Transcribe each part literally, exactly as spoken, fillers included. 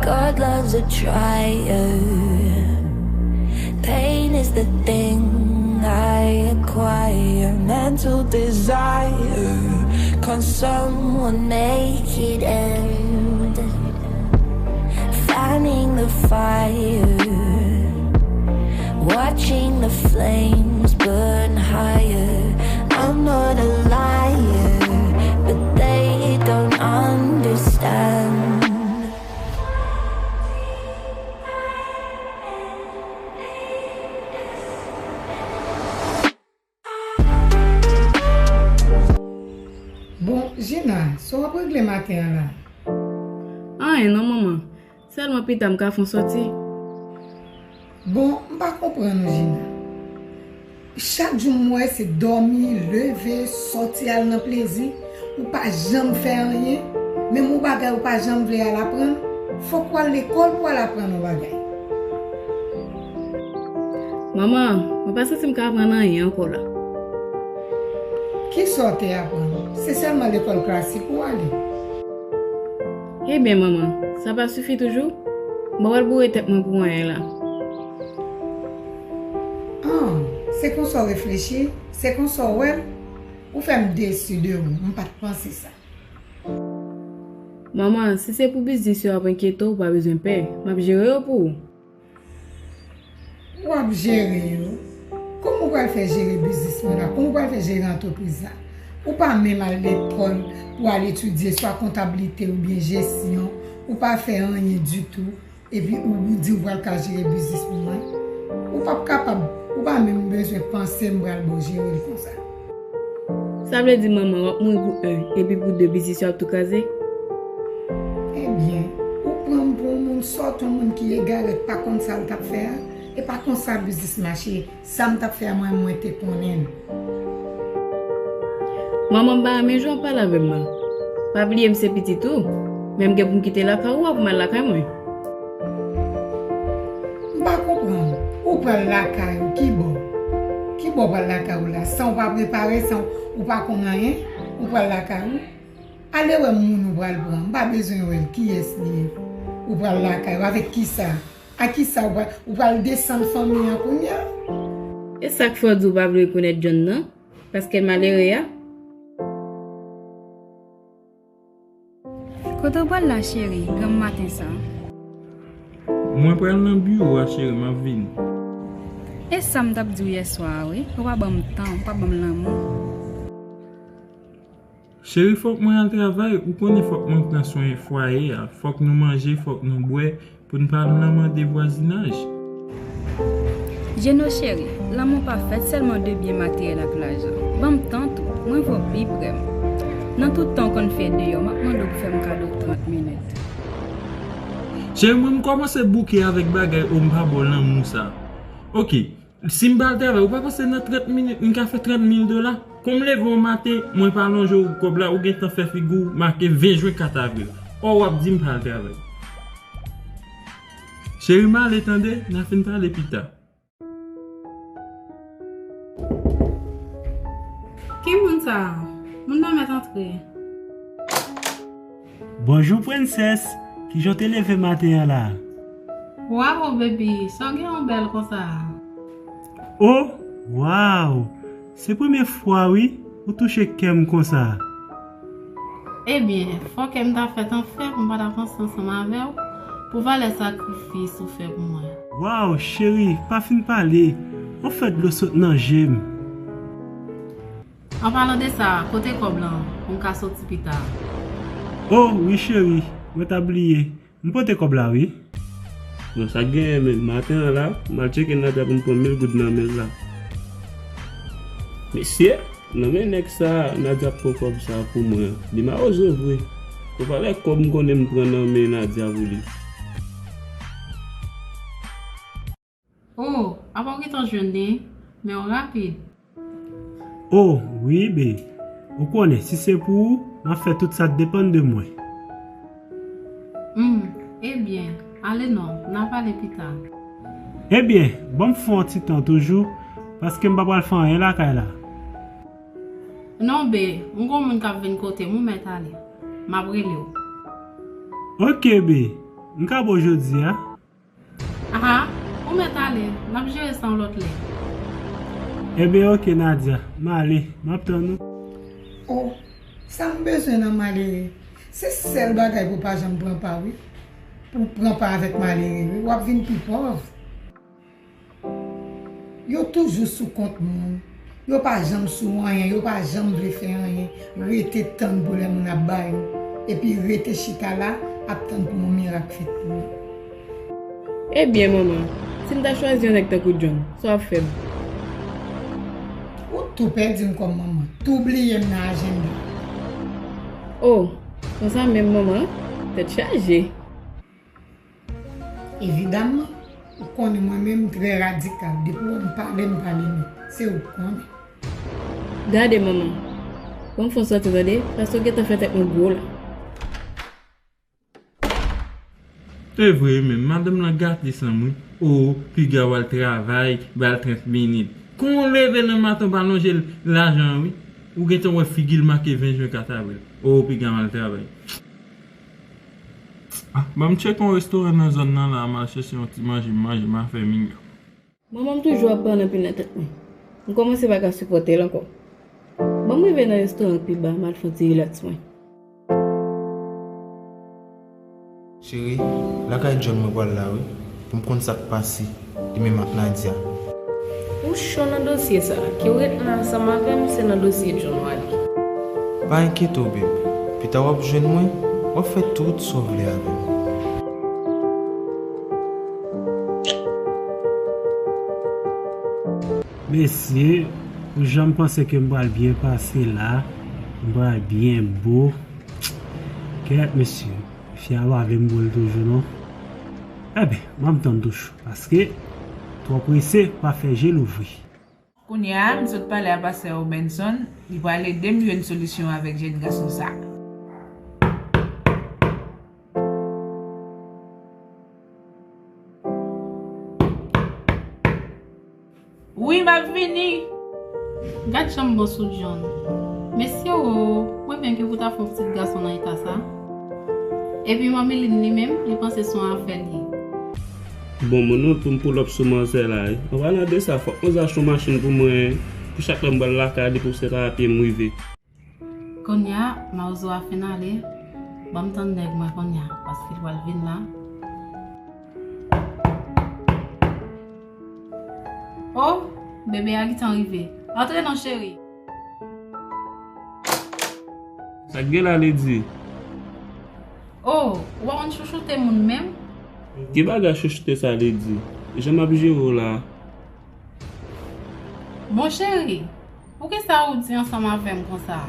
God loves a trier. Pain is the thing I acquire. Mental desire. Can someone make it end? Fanning the fire. Watching the flames burn higher. I'm not a liar, but they don't understand. Bon, Gina, sa w ap regle maten an la? Anyen non, manman. Sèlman pita m ka fè yon sòti. Bon, m pa konprann ou, Gina. Chak jou m wè se dòmi, leve, sòti al nan plezi. Ou pa janm fè anyen. Menm yon bagay ou pa janm vle al aprann, fòk w al lekòl pou w al aprann yon bagay. Manman, mwen pa santi m ka aprann anyen ankò la. Kisa w te aprann? Se sèlman lekòl klasik ou ale? Ebyen, manman, sa pa sifi toujou? Mwen pral boure tèt mwen pou anyen la. Ah, se konsa w reflechi? Se konsa w wè l? Ou fè m desi de ou, m pa t panse sa. Manman, si se pou biznis yo ap enkyete w, ou pa bezwen pè. M ap jere yo pou ou. W ap jere yo? Kòman w pral fè jere biznis mwen la? Kòman w pral fè jere antrepriz la? Ou pa menm al lekòl pou al etidye swa kontablite oubyen jesyon. Ou pa fè anyen ditou. Epi ou di ou pral ka jere biznis pou mwen? Ou p ap kapab. Ou pa menm bezwen panse m pral ba w jere l konsa. Sa vle di manman w ap mouri pou en, epi pou de biznis yo ap tou kraze? Ebyen, ou pran m pou yon moun sòt, yon moun ki egare k pa konn sa l t ap fè a? E pa konsa biznis mache. Sa m t ap fè a mwen, mwen te konnen l. Manman, m pa renmen jan w ap pale avè m nan. Pa bliye m se pitit ou, men m gen pou m kite lakay ou a pou m al lakay mwen. M pa konprann. Ou pral lakay ou kibò? Kibò w pral lakay ou la? San w pa prepare, san w pa konn anyen, ou pral lakay ou? Ale wè moun ou pral pran. M pa bezwen wè l, kiyès li ye. Ou pral lakay ou avèk kisa? A kisa ou pral, ou pral desann fanmi an kounye a? E sa k fè w di w pa vle rekonèt John nan? Paske l malere a? Kote w pral la, cheri, granm maten sa? Mwen pral nan biwo a, cheri, m ap vini. E sa m t ap di w yèswa a, wi. Ou pa ban m tan, ou pa ban m lanmou. Cheri, fòk mwen al travay, ou konnen fòk mwen pran swen fwaye a, fòk nou manje, fòk nou bwè, pou n pa al nan mande vwazinaj. Jeno cheri, lanmou pa fèt sèlman de byen materyèl ak lajan. Ban m tan tou, mwen vle w pi pre m. Nan tout tan w konn fè deyò, m ap mande w pou fè m kado trant minit. Cheri mwen, m kòmanse bouke avèk bagay o m pa ba w lanmou sa. Oke, si m pa al travay, ou pa panse nan trant minit m ka fè trant mil dola? Kon m leve yon maten, mwen pa lonje w kòb la, ou gentan fè figi w make ven jen kat avril. Ò w ap di m pa al travay. Cheri m ale tande, n a fin pale pita. Ki moun sa a? Moun nan mèt antre. Bonjou prensès, kijan w te leve maten an la? Waw baby, sa w gen yon bèl konsa a? Oh, waw, se premye fwa wi ou touche kè m konsa. Ebyen, fò kè m ta fèt anfè pou m pa ta panse ansanm avè w, pou valè sakrifis ou fè pou mwen. Waw, cheri, pa fin pale, on fè dlo sot nan je m. An palan de sa, kote kòb lan pou m ka soti pita? Oh, wi cheri, mwen ta bliye. M pote kòb la wi. Bon, sa k genyen menm? Maten an la, m al tcheke Nadia pou m pran mil goud nan men l la. Mesye, nan men nèg sa a, Nadia ap pran kòb sa a pou mwen an. Li mawozo vre. Konpare ak kòb m konnen m pran nan men Nadia pou li. Oh, apa w gentan jwenn li? Men w rapid. Oh, wi, be. Ou konnen, si se pou ou, m ap fè tout sa k depann de mwen. Hmm, ebyen, ale non, n a pale pita. Ebyen, ban m fè yon ti tan toujou, paske m pa pral fè anyen lakay la. Non, be, m gon moun k ap vin kote m, ou mèt ale. M ap rele w. Oke, be. M ka ba w jodi a. Aha, ou mèt ale, n ap jere sa yon lòt lè. Ebyen, oke, Nadia, m ale, m ap tann ou. O, sa m bezwen nan malere? Se sèl bagay pou w pa janm pran pa, wi. Pou w pran pa avèk malere, wi, w ap vin pi pòv. Yo toujou sou kont moun. Yo pa janm sou anyen, yo pa janm vle fè anyen. Rete tann pou lè moun ap ba yo. Epi rete chita la, ap tann pou yon mirak fèt pou yo. Ebyen, manman, si m ta chwazi yon nèg tankou John, sa w ap fè m? Ou tou pèdi m kòm manman. Tou bliye m nan ajanda. O, konsa menm, manman, tèt chaje. Evidamman, ou konnen mwen menm m trè radikal. Depi w wè m pale, m pale nèt. Se ou k konnen. Gade, manman, ban m fè yon sòti, tande, paske w gentan fè tèt mwen gwo la. Se vre wi, men madanm lan gate san m wi. O, piga w al travay, ba l trant minit. Kon w leve nan maten, w pa lonje l lajan an wi. Ou gentan wè figi l make ven jen kat avril. O, piga m al travay. Ah, ban m tcheke yon restoran nan zòn nan la, m al chèche yon ti manje, m manje, m a fè miga. Manman m toujou ap pale anpil nan tèt mwen. M kòmanse pa ka sipòte l ankò. Ban m rive nan restoran k pi ba, m al fè yon ti rilaks mwen. Cheri, lakay John mwen pral la wi, pou m konn sa k pase, li menm ak Nadia. Ou cho nan dosye sa, ke w ret la ansanm avè m, se nan dosye John w ale. Pa enkyete w, babe. Pita w ap jwenn mwen, w ap fè tout sa w vle avè m. Mesye, pou jan m panse ke m pral byen pase la, m pral byen bo. Kèt, mesye, fi a pa vle m bo l toujou, non. Enben, m ap tann toujou, paske twò prese pa fè je louvri. Kounye a, m sot pale a pastè Robenson, li pral ede m jwenn solisyon avèk jèn gason sa. Wi, m ap vini. Gad jan m bon sou John. Mesye o, mwen menm ki pou ta fè yon pitit gason nan eta sa. Epi manmi Lin li menm, li panse se yon afè l ye. Bon, mwen non tou m pull up sou manzè la wi. An palan de sa, fòk mwen achte yon machin pou mwen, pou chak lè m pral lakay li pou se pa a pye m rive. Kounye a, Mawozo a fin ale. Ban m tann nèg mwen kounye a, paske l pral vin la. O, bebe a gentan rive. Antre non, cheri. Sa k gen la, Lady? O, ou pa konn chouchoute moun menm? Ki bagay chouchoute sa, Lady? Jan m ap jere w la. Bon, cheri, poukisa ou di ansanm avè m konsa?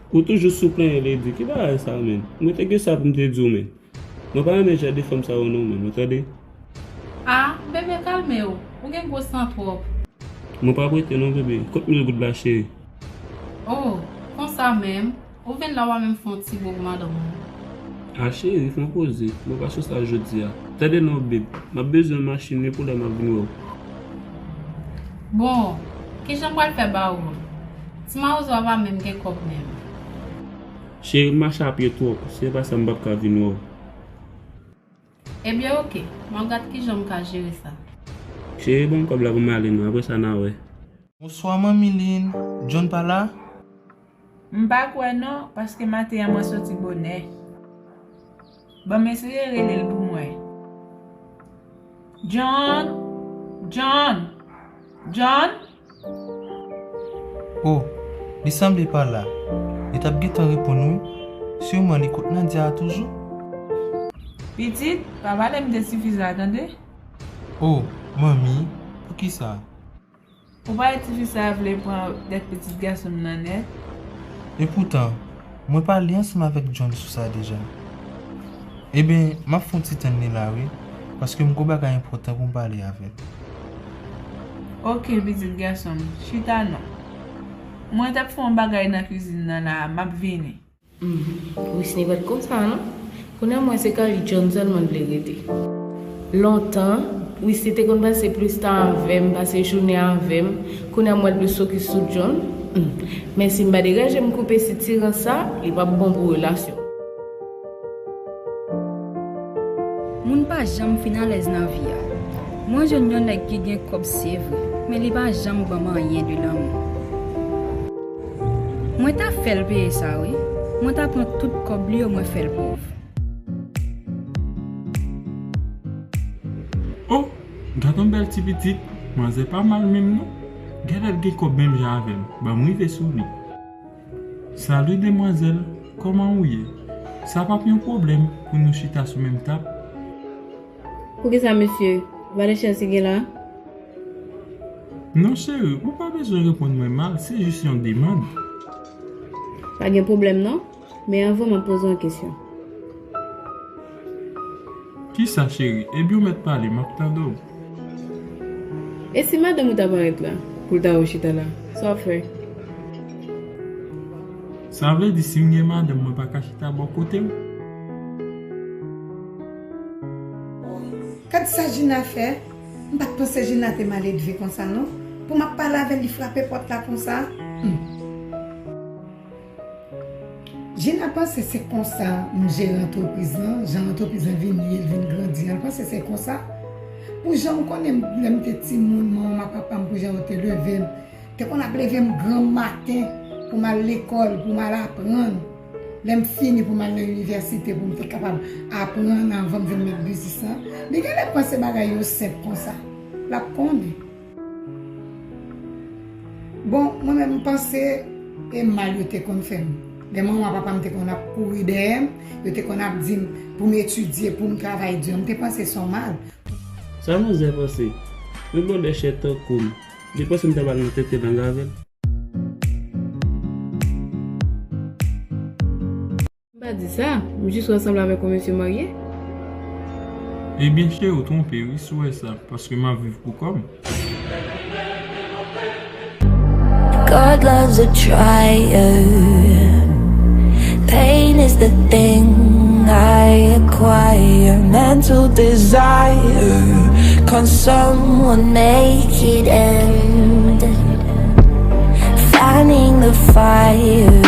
Ou toujou sou plenyen, Lady. Ki bagay sa, menm? Mwen te gen sa pou m te di w, menm. Mwen pa renmen jan de fanm sa yo non, menm, ou tande? A, bebe, kalme w. Ou gen gwo san twòp. Mwen p ap rete non, bebe. Kot mil goud la, cheri? O, konsa menm? Ou vin la, w a menm fè yon ti bo pou madanm ou. A, cheri, fè yon poze. Mwen pa sou sa jodi a. Tande non, babe. M ap bezwen yon machin wi pou lè m ap vin wè w. Bon, kijan m pral fè ba ou l? Ti Mawozo a pa menm gen kòb menm. Cheri, m mache a pye twòp. Si se pa sa, m p ap ka vin wè w. Ebyen, oke. M ap gad kijan m ka jere sa. Cheri, ban m kòb la pou m ale non. Apre sa, n a wè. Bonswa, manmi Lin. John pa la? M pa kwè non, paske maten an mwen soti bonè. Ban m eseye rele l pou m wè. John! John! John! O, li sanble pa la. Li t ap gentan reponn wi. Siman li kot Nadia a toujou. Pitit, pa pale m de tifi sa, tande? O, manmi, poukisa? Ou pa wè tifi sa a vle pran tèt pitit gason m nan nèt? Epoutan, mwen pale ansanm avèk John sou sa deja. Eben, m ap fè yon ti tann li la wi, paske m gen yon bagay enpòtan pou m pale avè l. Oke, pitit gason m, chita non. Mwen t ap fè yon bagay nan kwizin nan la a, m ap vini. Hmm, Wisny pa t konsa non. Kounye a m wè se kay John sèlman l vle rete. Lontan, Wisny te konn pase plis tan avè m, pase jounen avè m. Kounye a m wè l plis fokis sou John. Hmm. Men si m pa degaje m koupe sitirans sa, li p ap bon pou relasyon. Moun pa janm fin alèz nan vi a. Mwen jwenn yon nèg ki gen kòb se vre, men li pa janm ban m anyen de lanmou. Mwen ta fè l peye sa wi. Mwen ta pran tout kòb li yo mwen fè l pòv. Oh, gad yon bèl ti pitit, manzè pa mal menm non. Gad èl gen kòb menm jan avè m, ban m rive sou li. Salut demwazèl, kòman ou ye? Sa p ap yon pwoblèm pou nou chita sou menm tab? Poukisa mesye? Valè Chelsea gen la? Non cheri, ou pa bezwen reponn mwen mal, se jis yon demann. Pa gen pwoblèm non, men anvan m ap poze w yon kesyon. Kisa cheri? Ebyen w mèt pale, m ap tande w. E si madanm ou ta parèt la, pou l ta wè w chita la, sa w ap fè? Sa vle di si m gen madanm mwen pa ka chita bò kote m? Gad sa Gina fè. M pa t panse Gina te maledve konsa non. Pou m ap pale avè l, li frape pòt la konsa. Hmm. Gina panse se konsa m jere antrepriz lan, jan antrepriz lan vin ye, l vin grandi an, l panse se konsa. Pou jan m konnen m, lè m te timoun, manman m ak papa m, pou jan yo te leve m, te konn ap leve m granm maten pou m al lekòl, pou m al aprann. Lè m fini pou m al nan inivèsite, pou m te kapab aprann anvan m vin mèt biznis lan. Li genlè panse bagay yo senp konsa. L ap konnen. Bon, mwen menm m panse e mal yo te konn fè m. Lè manman papa m te konn ap kouri dèyè m, yo te konn ap di m pou m etidye, pou m travay di, m te panse se yon mal. Sa manzè panse? Yon blòdè chè tankou m, li panse m ta pral nan tete lang avè l? M pa di sa, m jis wè l sanble avèk yon mesye marye. Ebyen cheri, ou twonpe wi si w wè sa, paske m ap viv pou kò m. God loves a trier. Pain is the thing I acquire. Mental desire. Can someone make it end? Fanning the fire.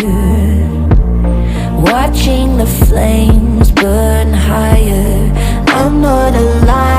Watching the flames burn higher. I'm not alive.